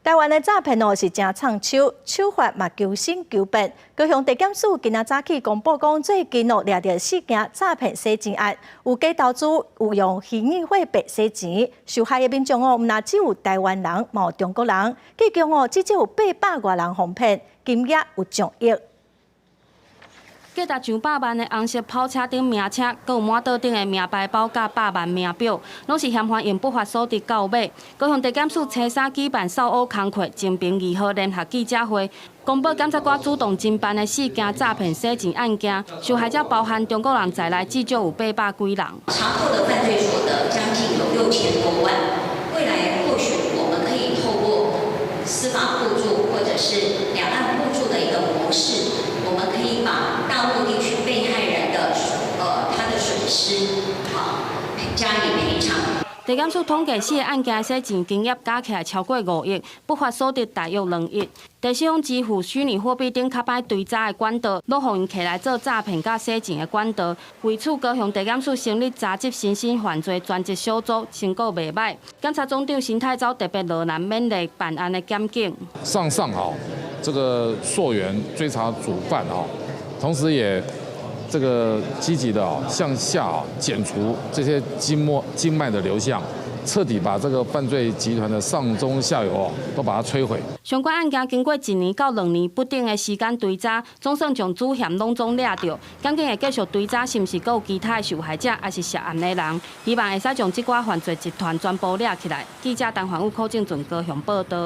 台灣的詐騙哦是誠創手，手法嘛求新求變。高雄地檢署今仔早起公布講，最近哦掠著四件詐騙洗錢案，有假投資，有用虛擬貨幣洗錢，受害的民眾哦，毋但只有台灣人，嘛有中國人，計共哦至少有八百外人予騙，金額有上億。價值上百萬的紅色跑車等名車，閣有滿桌頂的名牌包佮百萬名錶，攏是嫌犯用不法所得購買。高雄地檢署初三舉辦掃烏工課，偵緘二號聯合記者會，公布檢察官主動偵辦的四件詐騙洗錢案件，受害者包含中國人在內，至少有八百幾人。查獲的犯罪所得將近有6000多萬，未來或許我們可以透過司法互助或者是兩岸互助的一個模式，我們可以把大陸地區被害人的他的損失，好加以賠償。地檢署統計四個案件洗錢金額加起來超過5億，不法所得大約2億。第四種支付虛擬貨幣等較歹追查的管道，攏予𪜶摕來做詐騙佮洗錢的管道。為此，高雄地檢署成立查緝新興犯罪專責小組，成果袂䆀。檢察總長沈泰昭特別落南勉勵辦案的檢警。上上好，這個溯源追查主犯啊，同時也這個積極的向下啊剪除這些經脈經脈的流向，徹底把這個犯罪集團的上中下游都把它摧毀。相關案件經過一年到2年不等的時間追查，總算將主嫌攏總掠著。檢警會繼續追查，是毋是閣有其他的受害者，抑是涉案的人？希望會使將這寡犯罪集團全部掠起來。記者陳環宇、柯正俊高雄報道。